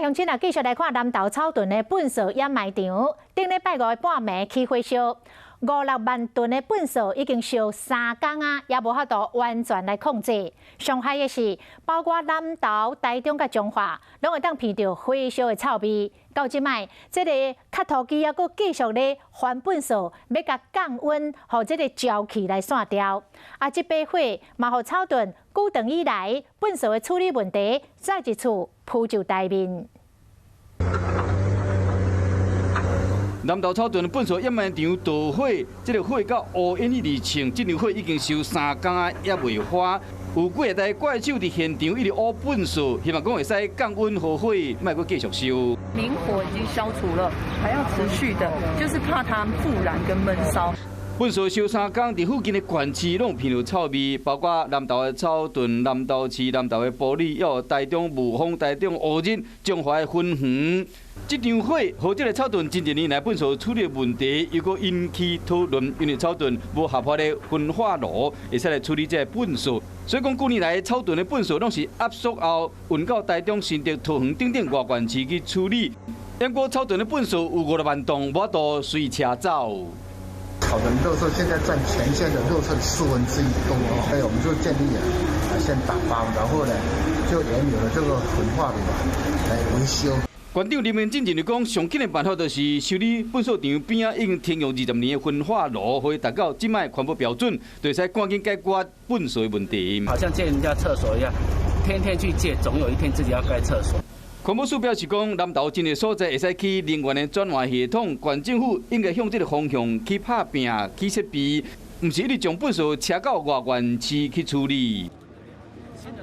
鄉親啊，繼續來看南投草屯的糞埽掩埋場，頂禮拜五的半暝起火燒，五六萬噸的糞埽已經燒3工啊，也無法度完全來控制。傷害的是，包括南投、台中佮彰化，攏會當聞著火燒的臭味。到這擺，這个磕塗機猶閣繼續咧翻糞埽，欲共降溫，予這个焦氣來散掉。啊，這把火嘛，予草屯久長以來糞埽的處理問題再一次浮上台面。南投草屯糞埽掩埋場著火，這个火佮烏煙一直衝，這場火已經燒3工啊，猶未發。有幾台怪手佇現場一直挖糞埽，希望講會使降溫予火，莫閣繼續燒。明火已經消除了，還要持續的，就是怕它復燃跟悶燒。糞埽燒三工，佇附近的縣市攏有聞著臭味，包括南投的草屯、南投市、南投的埔里，猶有台中霧峰、台中烏日、彰化的芬園。這場火，予這个草屯近幾年來糞埽處理的問題，又閣引起討論，因為草屯無合法的焚化爐，會使來處理這个糞埽。所以講，舊年來草屯的糞埽攏是壓縮後運到台中、新竹、桃園等等外縣市去處理。不過草屯的糞埽有5萬噸，無法度隨車走。草屯垃圾現在佔全縣的垃圾1/4多，所以我們就建議啊，先打包，然後呢，就原有的這個焚化爐來維修。縣長林明進就講，上緊的辦法就是修理糞埽場邊仔已經停用20年的焚化爐，予伊達到這擺環保標準，就會使趕緊解決糞埽的問題。好像借人家廁所一樣，天天去借，總有一天自己要蓋廁所。環保署表示講，南投真濟所在會使起能源的轉換系統，縣政府應該向這个方向去拍拚、去設備，毋是一直將糞埽車到外縣市去處理。